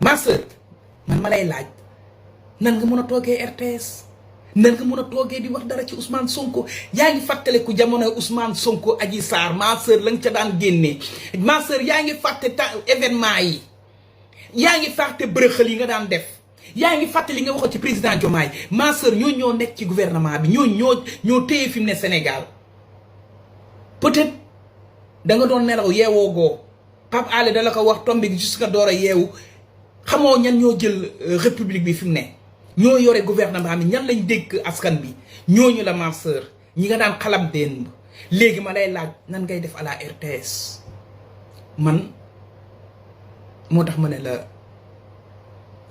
ma sœur man ma lay laaj nan nga mën a toogee RTS nan nga mën a toogee di wax dara ci Ousmane Sonko yaa ngi fàttaliku jamono Ousmane Sonko Adji Sarr ma sœur la nga ca daan génnee ma sœur yaa ngi fàtte événement yi yaa ngi fàtte bërëxal yi nga daan def yaa ngi fàtte li nga waxoon ci président Diomaye ma sœur ñoo nekk ci gouvernement bi ñoo téye fi mu ne Sénégal peut-être da nga doon nelaw yeewoo goo Pape Alé da la ko wax tombi juste nga door a yeewu xamoo ñan ñoo jël république bi fi mu ne ñoo yore gouvernement bi ñan lañ dégg askan bi ñooñu la ma sœur ñi nga daan xalam démb léegi ma lay laaj nan ngay def à la RTS man moo tax ma ne la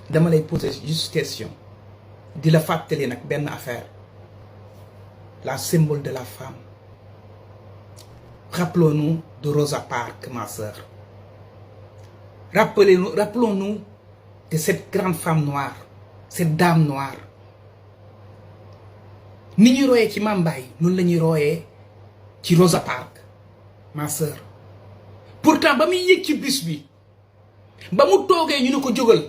dama lay poser juste question di la fàttali nag benn affaire la symbole de la femme rappelons-nous de Rosa Parks ma sœur rappelons-nous de cette grande femme noire cette dame noire ni ñuy royee ci Mame Mbaye noonu la ñuy royee ci Rosa Parks ma sœur pourtant ba muy yëg ci bus bi ba mu toogee ñu ne ko jógal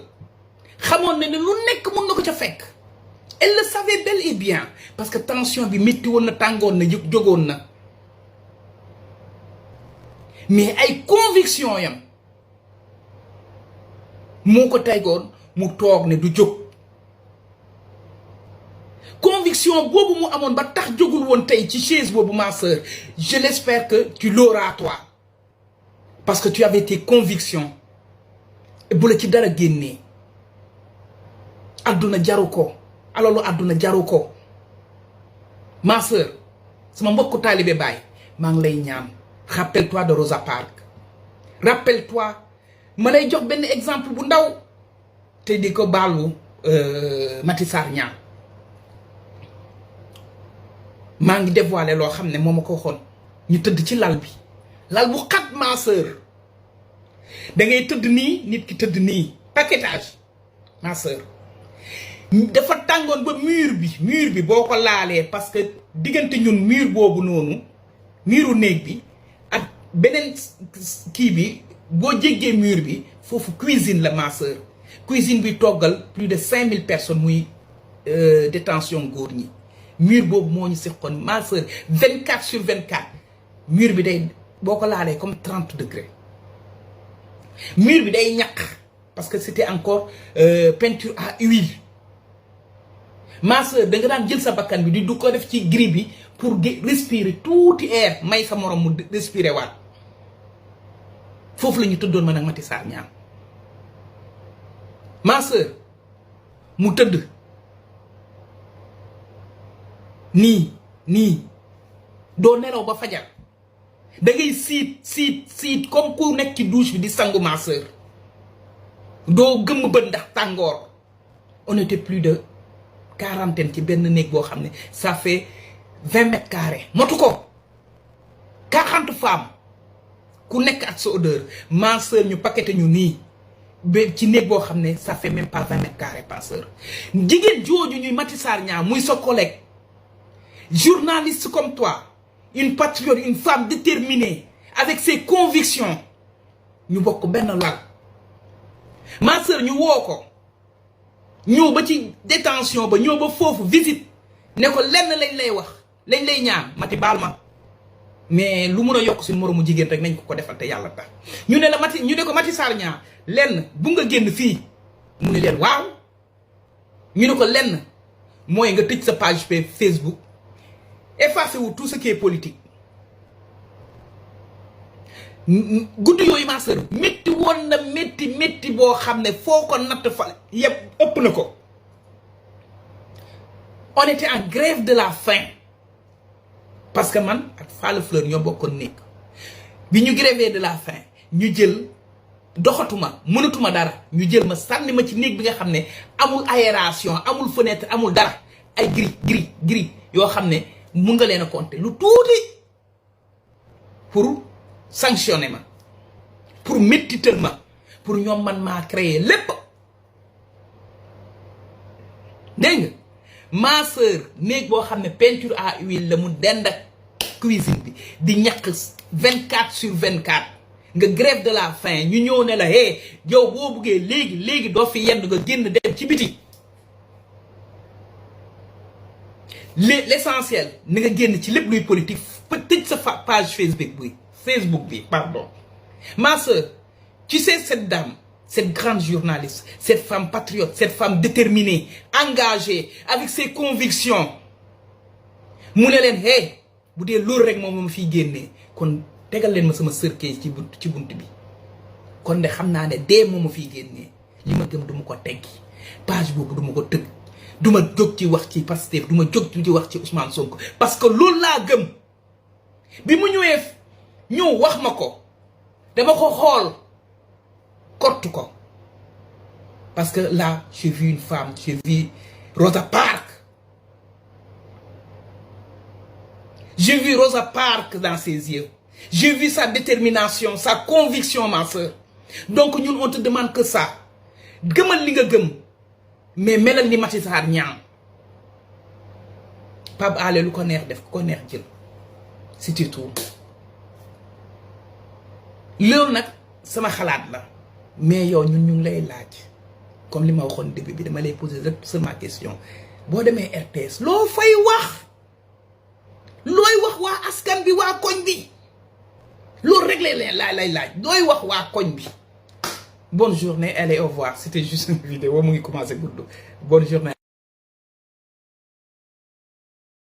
xamoon na ne lu nekk mën na ko ca fekk elle le savait bel et bien parce que tension bi métti woon na tàngoon na jógoon na mais ay conviction yam moo ko tegoon mu toog ne du jóg conviction boobu mu amoon ba tax jógul woon tey ci chaise boobu ma sœur je l'espère que tu l'auras toi parce que tu avais tes convictions bu la ci dara génnee àdduna jaru ko alalu àdduna jaru ko ma sœur sama mbokku taalibe baay maa ngi lay ñaan rappelle-toi de Rosa Parks rappelle-toi ma lay jox benn exemple bu ndaw te di ko baalu Maty Sarr Niang maa ngi dévoilé loo xam ne moo ma ko waxoon ñu tëdd ci lal bi lal bu xat ma sœur da ngay tëdd nii nit ki tëdd nii paquetage ma sœur dafa tàngoon ba mur bi boo ko laalee parce que diggante ñun mur boobu noonu muru néeg bi ak beneen kii bi boo jéggee mur bi foofu cuisine la ma sœur cuisine bi toggal plus de 5000 personnes muy détention góor ñi mur boobu moo ñu seqoon ma sœur 24/24 mur bi day boo ko laalee comme 30 degrés mur bi day ñaq parce que c'était encore peinture à huile ma sœur da nga daan jël sa bakkan bi du ko def ci grille bi pour respirer tuuti air may sa morom mu respirer waat foofu la ñu tëddoon man ak Maty Sarr Niang ma sœur mu tëdd nii doo nelaw ba fajar da ngay siit comme ku nekk ci douche bi di sangu ma sœur doo gëmm bët ndax tàngoor on était plus de 40 ci benn néeg boo xam ne ça fait 20 mètres carrés motu ko 40 femmes ku nekk ak sa odeur ma sœur ñu paqueté ñu nii ba ci néeg boo xam ne ça fait même pas 20 mètres carrés ma sœur jigéen jooju ñuy Maty Sarr Niang muy sa collègue journaliste comme toi une patriote une femme déterminée avec ses convictions ñu bokk benn lal ma sœur ñu woo ko ñëw ba ci détention ba ñëw ba foofu visite ne ko lenn lañ lay wax lañ lay ñaan Maty baal ma mais lu mun a yokk suñu moromu jigéen rek nañ ko defal te yàlla tax ñu ne la Maty ñu ne ko Maty Sarr Niang lenn bu nga génn fii mu ne leen waaw ñu ne ko lenn mooy nga tëj sa page Facebook effacé wu tout ce qui est politique guddi yooyu ma sœur métti woon na métti boo xam ne foo ko natt fa yëpp ëpp na ko on était en grève de la faim parce que man ak Falla Fleur ñoo bokkoon nekk bi ñu grévé de la faim ñu jël doxatuma mënatuma dara ñu jël ma sànni ma ci néeg bi nga xam ne amul aération amul fenêtre amul dara ay gris yoo xam ne mun nga leen a compter lu tuuti pour sanctionner ma pour méttital ma pour ñoom man maa créer lépp dégg nga ma sœur néeg boo xam ne peinture à huile la mu dend ak cuisine bi di ñàkk 24/24 nga grève de la faim ñu ñëw ne la hey yow boo buggee léegi doo fi yenn nga génn dem ci biti l'essentiel na nga génn ci lépp luy politique tëj sa page Facebook bi pardon. Ma soeur, tu sais cette dame, cette grande journaliste, cette femme patriote, cette femme déterminée, engagée, avec ses convictions mu ne leen hey bu dee loolu rek moom ma fiy génnee kon tegal leen ma sama sërkee ci bunt bi kon de xam naa ne dee moom ma fiy génnee li ma gëm du ma ko teggi page boobu du ma ko tëgg du ma jóg ci wax ci Pastef du ma jóg ci wax ci Ousmane Sonko parce que loolu laa gëm bi mu ñëw wax ma ko dama ko xool kortu ko parce que là j'ai vu une femme, j'ai vu Rosa Parks. J'ai vu Rosa Parks dans ses yeux. J'ai vu sa détermination, sa conviction, ma soeur. Donc nous on te demande que ça. Gëmal li nga gëm mais melal ni Maty Sarr Niang. Pape Alé lu ko neex def ko neex jël. C'est tout. Loolu nag sama xalaat la mais yow ñun ñu ngi lay laaj comme li ma waxoon début bi dama lay poser rek seulement question boo demee RTS loo fay wax looy wax waa askan bi waa koñ bi loolu rek lay laaj looy wax waa koñ bi. Bonne journée, allez au revoir, c'était juste une vidéo mu ngi commencé gudd bonne journée.